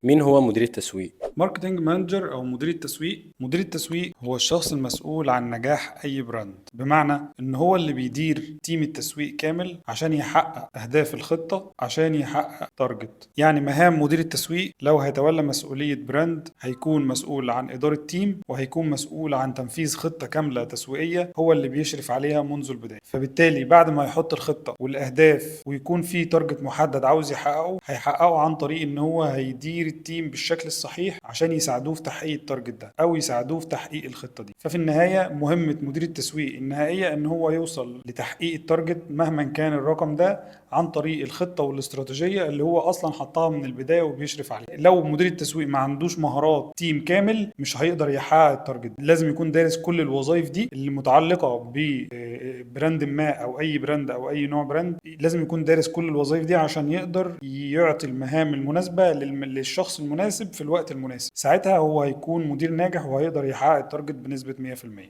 مين هو مدير التسويق؟ marketing manager او مدير التسويق. مدير التسويق هو الشخص المسؤول عن نجاح اي brand، بمعنى ان هو اللي بيدير team التسويق كامل عشان يحقق اهداف الخطة، عشان يحقق target. يعني مهام مدير التسويق لو هيتولى مسؤولية brand هيكون مسؤول عن ادارة team، وهيكون مسؤول عن تنفيذ خطة كاملة تسويقية هو اللي بيشرف عليها منذ البداية. فبالتالي بعد ما يحط الخطة والاهداف ويكون في target محدد عاوز يحققه، هيحققه عن طريق ان هو هيدير ال team بالشكل الصحيح عشان يساعدوه في تحقيق ال target ده او يساعدوه في تحقيق الخطة دي. ففي النهاية مهمة مدير التسويق النهائية ان هو يوصل لتحقيق ال target مهما كان الرقم ده عن طريق الخطة والاستراتيجيه اللي هو اصلا حطها من البداية وبيشرف عليها. لو مدير التسويق ما عندوش مهارات team كامل مش هيقدر يحقق ال target. لازم يكون دارس كل الوظائف دي اللي متعلقه ب brand ما او اي brand او اي نوع brand. لازم يكون دارس كل الوظائف دي عشان يقدر يعطي المهام المناسبة للشخص المناسب في الوقت المناسب. ساعتها هو هيكون مدير ناجح وهيقدر يحقق ال target بنسبة 100%.